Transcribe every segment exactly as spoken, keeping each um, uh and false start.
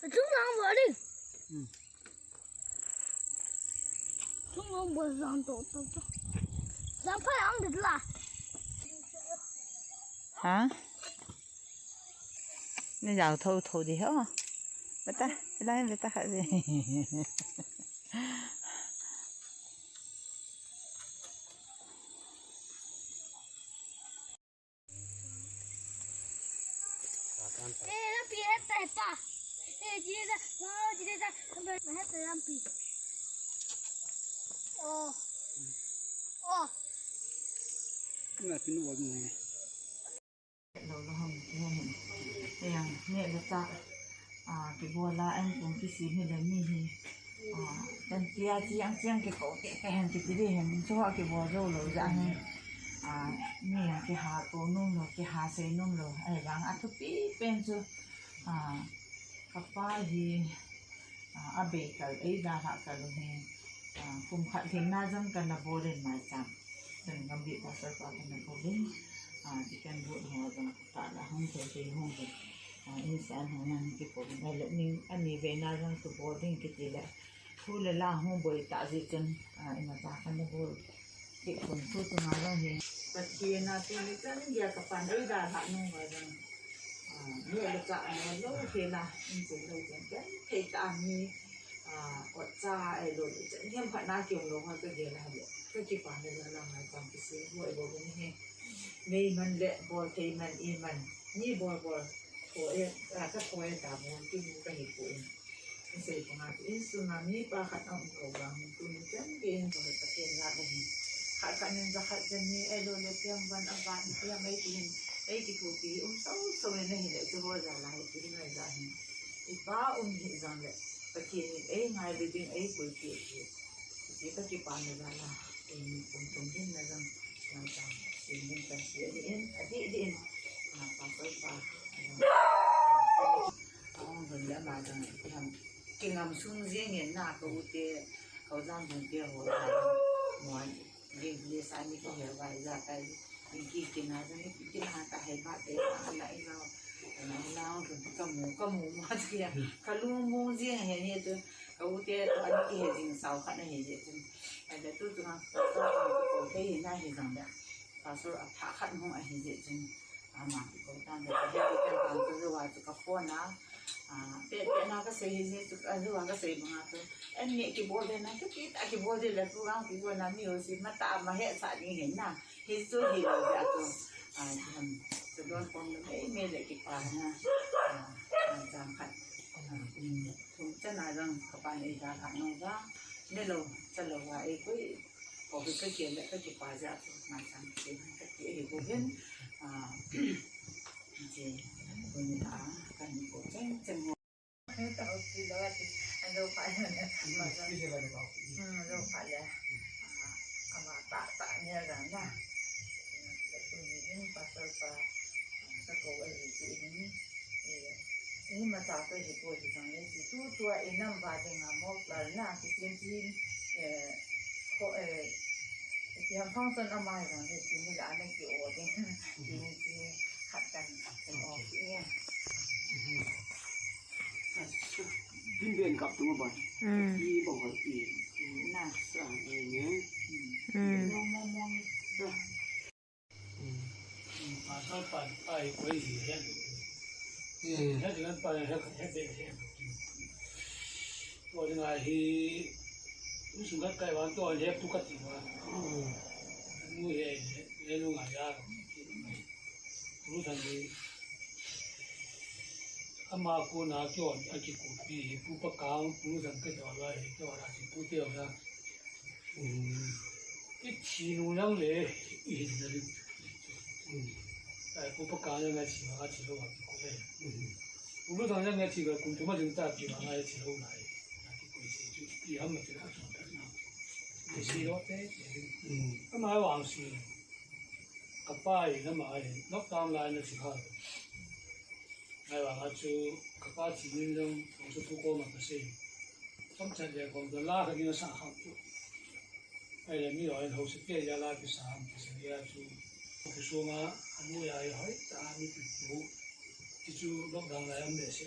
Chung lang bo ding. Hmm. Chung lang bo zang to to to. Zang pha ang de la. Ha? Ni jao tho tho di ho. Bata, la bata kha di. Eh, lampi heta, heta. Eh, jida, oh, jida, heta lampi. Oh. Oh. Ina pinu wa ni. Lo lo ham ki hen. Yang ne le ta. Ah, kibol a, an kong kisem hi le mi hi. Ah, kan tia chiang chiang kiko te te hen kiti di hen. Chu a kibol jou lou jeh hin. Ah, mi a kiha to nom lou, kiha sei nom lou. Ahivang a thupi pen chu. Ah, kapa hi, ah, abei kal, eidalhah kal u hi. Ah, kum khat lhinna jong kana bol in maicham. Chun gambih pastor pa kana bol in. Ah, deacon board ho jong tah la hung thei thei hung thei. Ah, insung hung nang kipom in. Ahile ning ani veina jong chu bol ding kiti le. Thu le la hung boi tah jeh chun, ah, imacha kana bol. Kei kum thu chunga jong hi. Pathen a tuni chan geiya kapan eidalhah nung uva jong. Ah, mi le cha mo lou thei la, in chen lou chen chen thei ta mi. Ah, ot cha ahilou le chen geiya phat na kium lou ha ka gel a le. Ka kipana jal a maicham kisem bou bou ni hi. Mei man le bol thei man i man. Ni bol bol. Tho e, ah, ka tho e ta bol ki mu ka hi ko in. Sei panga tu insung a mi pa khat a um kau vang, tuni chan gei in ko Pathen jal a hin. Khat khat nin jakhat jani, ahilou le tiam van a van, tiam ei ti hin, ei kithopi um sau sau in ahile, chu ho jal a hi, ti hin noi jal hin. I pa um hi jong le, Pathen in ei ngailu ding, ei koipi hi. Hiche ka kipana jal a, ei mi kum tum hin na jong, na jong, sin hin kan si a di in, a di di in, na pa koi pa, a jong. Ahung lhun le ama jong, kingam sung jeng in na ka u te, ka u jang jong te ho, mo, jeng le sa ni ko he vai ja kai, ni ki kina jong ni ki kina ta hai ba te, la i la, la i la, ka mu, ka mu ma ti ya, ka lu mu jeng he ni tu, ka u te tu ani ki he jing sao khat na he je tu, ai da tu tu na, ko te na he jang da, ka sur a pha khat mu a he je tu. Ama kiko tan le, ka he kiko tan chu jua chu ka phone a. Ah, pe, pe na ka sei hi chu, a jua ka sei banga chu. An ne kibol de na, chu kita kibol de le, tu rang kibol na mi ho si, mata ma he sa ni he na. Hi chu hi lo ja chu. Ah, chu ham. Chu don pon le, me le kipa na. Ah, ah, jang khat. Ah, um, thum chana jang ka pa nei da ka no da. Ne lo, cha lo wa e koi. Ko hi ka kian le ka kipa ja chu, maicham kian ka ki hi ko hin, ah, je, ko ni a, ka ni ko cheng cheng ho. Ka ki lo a ti, a lo pa le, ma lo, hmm, lo pa le, ah, ama ta ta ni a na. Tu ni hin pastor pa, ka ko a ji ti hin, eh, Imacha chu hi ko hi jong le, ti tu tua inam va ding a mok lal na, ti tin tin, eh, ko, eh, ti ham phong son ama hi jong le, ti ni la na ki o ding, ti ni ti khat kan, kan o ki e. Din ben kap tu ba. Mm. Ti ba ho ti. Na. Sa ni ni. Mm. Mo, mo, mo. Sa. Pastor pa, pa hi koi hi he. Hmm. He dinga pa he, he, he, he. Tua dinga hi, insung khat kai vang tua he tu kati vang. Hmm. Nu he, he, he nu ngai ya. Nu san di. Ama kona kio, a kikopi hi, pu pa kang, pu san ka tua la he, tua la si pu te la. Ki thi nu nang le, i hin na lim. Ai, pu pa ka nang a thi ma, a thi lo a ki ko le. Pu lu thang nang a thi ka kum tu ma lim ta thi ma, a thi lo na i. A ki ko si chu, i ham ma thi na thang ta na. Ki si lo te, te lim. Ka ma wang si. Ka pa i na ma i, lockdown lai na thi ha. Ai, wang a chu, ka pa thi nim dong, kong su pu ko ma ka si. Chomcha le kong da la ka ni sa ha chu. Ahile mi hon hausa te jal a kisa ham kisa dia chu. Kisunga anu ya hoi ta mi pi pu. Ti chu lockdown lai am le se.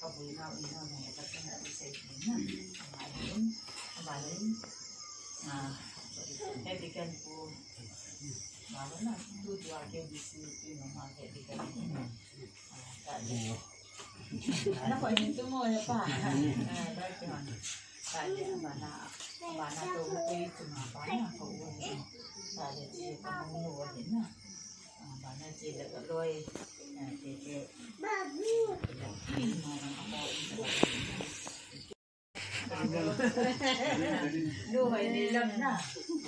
Ka vui na, vui na, na ka tang ka sei na. Ama in, ama in. Ah, he di kan pu. Ba na, tu tu a ke di si, tu no ma he di kan. Ah, ka di. Ana ko ni tu mo ya pa. Ah, ba ki man. Ka di, ba na, ba na tu ku tu ma ba na ko. Ka di, ka mo no wa na. Nu hoi ni lam na.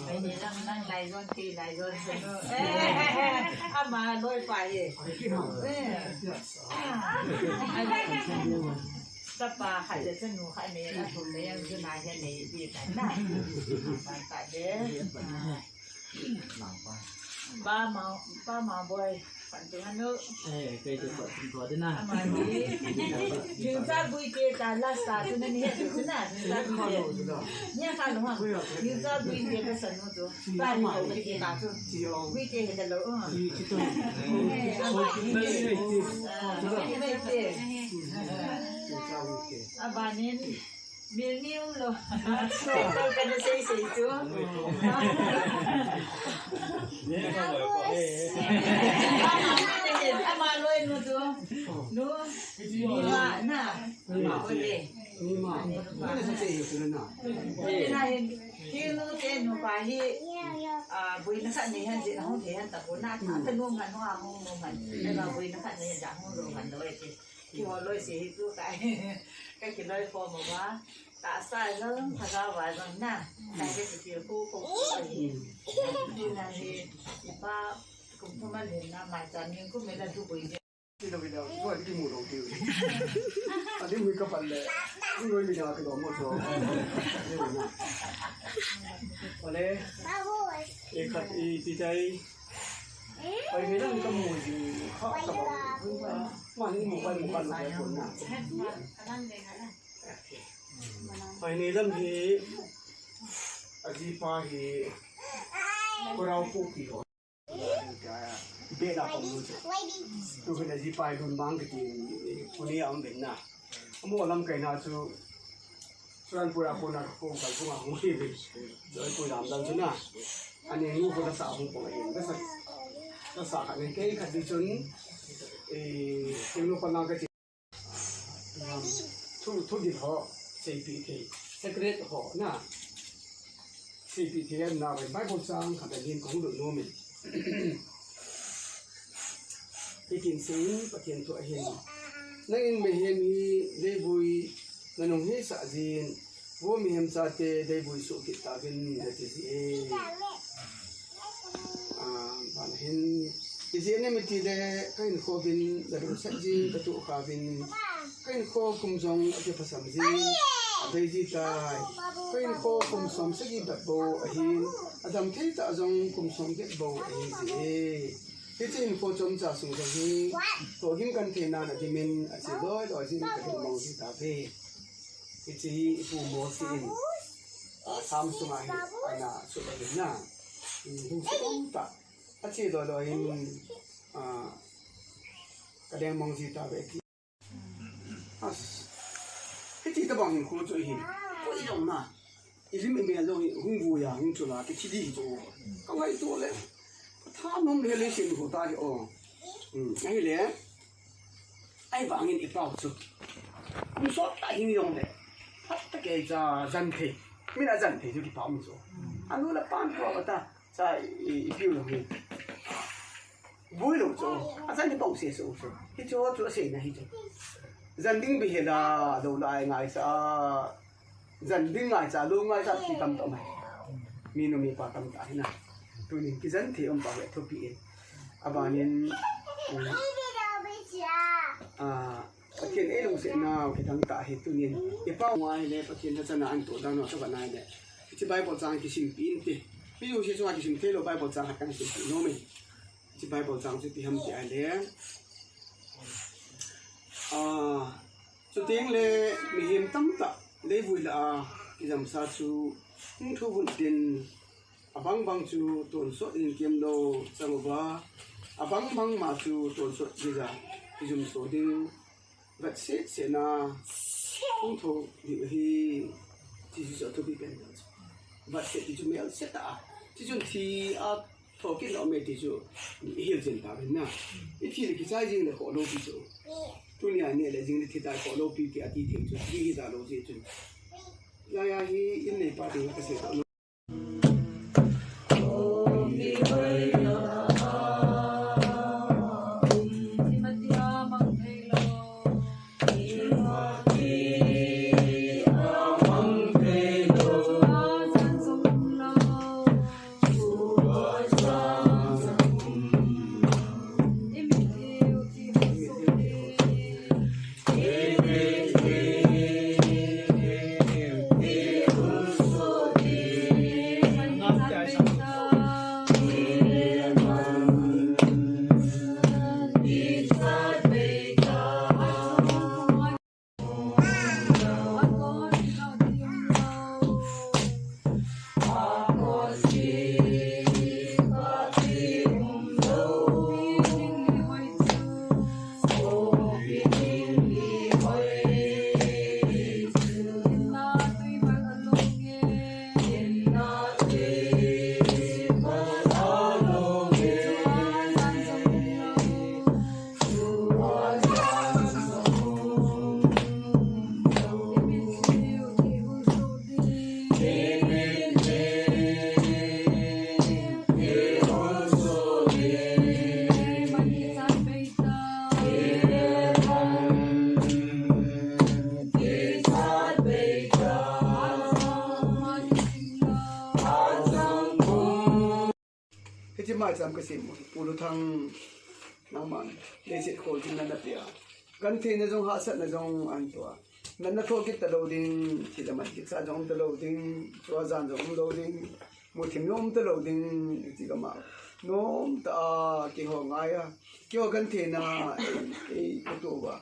Hoi ni lam nang lai zon ti lai zon. Ama loi pa ye. Tapa khat le chanu khat nei, a thum le yang chu na he nei bi ta na. Pa ta de. Ba ma, ba ma boy. Pan tu hanu. Eh, kei tu pa tu tu de na. Ama ni. Jing sa bui te ta la sa tu na ni he tu na. Jing sa bui te. Ni kha lo ha. Jing sa bui te ka sa nu tu. Ba ni ko ke ta tu. Bui te he ta lo. Abanin, mil ni um lo. Kana sei sei tu. Ama loi nu tu. Nu, ni ma na. Ni ma. Ni ma. Kana sei sei tu na. Ni na hin. Hi nu te nu pa hi, ah, buina khat nei hen, jin hung thei hen ta ko na, ta nu ngan, nu a hung nu ngan. Ela buina khat nei hen, ja hung nu ngan lo e. Ki ho loi se hi tu kai. Ka ki loi ko mo ba. Ta sa jong, ta ga ba jong na. Ta ke ki ki ko ko ko hi. Tu na hi, pa, kum ko ma le na, ma cha ni ko me la tu bui. Ti lo video, ko ti mu lo ti. Ani mu ka pan le. Ni lo mi na ka lo mo so. Ole. E khat e ti tai. Ai, mi na ka mu ji. Kha ka ba. Ma ni mu ka mu ka lo ko na. Ai, ni lam hi. Aji pa hi. Ko rau pu ki lo. Be la pang nu chu. Tu hin aji pa hi lun bang kiti, kuni a um ben na. Amo lamkai na chu. Churachandpur a kona ka kong kal kong a hung hi ve. Churachandpur lam dan chu na. Ani nu ko la sa hung pang ahi. La sa, la sa khat nei kei khat di chun. Eh, kei nu ko lang ka chi. Thu, thu gin ho, seipeh thei, secret ho, na. Seipeh thei na, Bible chang khat a din kong lut nom in. Hitin seiyin, Pathen thu ahin. Nangin mihem hi leivui, nanung hisah jin, vo mihem chate leivui soh kit tauvin, nati ji e. Ah, ban hin, ijeh inem itile, ka hinkho uvin, na lungset jin, ka tohkha uvin, ka hinkho kum jong akiphasam jin, adei ji tai. Ka hinkho kum som sagi bep bou ahin, adam thei tah jong kum som get bou ahi ji e. Hiche hinkho chomcha sung jong hi, tohgim kan thei nan adimin, ache loi loi jin ka hin mong ji tauve. Hiche hi ipu Mosi in, ah, Psalm sunga hi, ana sut ahin na. Hung sut um tah. Ache loi loi in, ah, ka leng mong ji tauve ti. As. Hiti tabang hinkho chu hi. Koi jong na. Ilim imel jong hi hung vui a, hung chula, kithi di chu. Ka ngaito le. Ka thanom le le sin ho ta hi o. Hmm, ahile. Ahivangin ipau chu. Kum sot tah hing jong le. Phat tah kei cha jan thei. Min a jan thei chu kipau mi chu. Anu le pan ko ta. Cha i, i piu lo hi. Vui lo chu. A jan ni pau se so chu. Hichu chu aseina hi chu. Jan ding bih hela, lo lai ngaisa. Jan ding ngaisa, lo ngaisa ti tamtah mai. Minu mipa tamtah hi na. Tunin kijan thei um pa ve thupi e. Abanin, um, ah, Pathen eilungset nau kidang tah hi tunin. Ipau ngai le Pathen nachan a anto dan u tobang nai le. Hiche Bible chang kisimpi inte. Mi jouse chunga kisim thei lou Bible chang khat kahin simpi nom e. Hiche Bible chang chu ipi ham ti ahile. Ah, chuteng le mihem tamtah leivui lah a kijamsa chu hung thu vun tin. Abang bang chu tonsot in kiam lou chang uva. Abang bang ma chu tonsot gija kijum so ding. Vat set set na hung tho ding ahi. Ti chu athupi pen. Vat set ti chu mel set a. Ti chun thi a tho kit lou me ti chu i hil chen ta ven na. I thi le kichai jing le kho lou pi chu. Tunia neh le jing le thi tai kho lou pi ti ati thei chu. Ti hi ta lou ti chu. Laiya hi in nei pa ding ka sei ta. Hiche maicham kasem u hi Pu Luthang, nangman leiset khol jin nana pia. Gentheina jong hahsatna jong ahin toh a. Natna thoh kit talou ding, thil aman kit sa jong um talou ding, chua jan jong um lou ding, muthim jong um talou ding, ti kama. Nomtah a keiho ngai a, keiho gentheina, ei, ei katoh uva.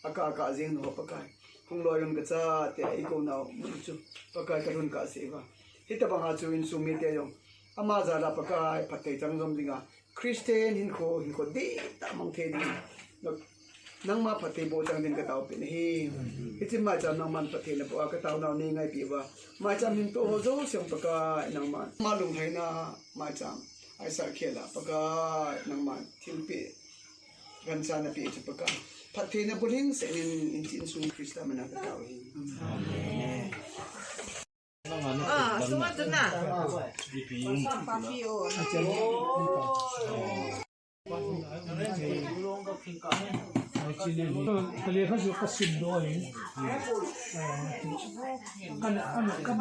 Akah kah jeng nao Pakai. Hung loi un kachate, eikou nau mun chu Pakai kalhun kahseh uva. Hitabang a chu insung mite jong ama jal a Pakai phatthei chang jom dinga, Christian hinkho, hinkho dihtah mang thei ding. Nangma phatthei boh chang din katao pen ahi. Hiche maicham nangman phatthei naboh a katao nau nei ngaipi uva. Maicham hin toh ho jouse Pakai nangman. Ama lunglhaina maicham. Aisa khel a Pakai nangman thilpeh. Gancha napeh chu Pakai. Phatthei nabol hing seh in, in chi insung Christa min a katao ahi. Amen. Ah, suma tu na. Papi o. Kale kha su ka sim do hi. Ana, ana, ka,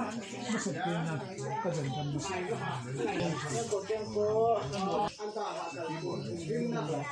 ka sa pe na, ka jan jan ma.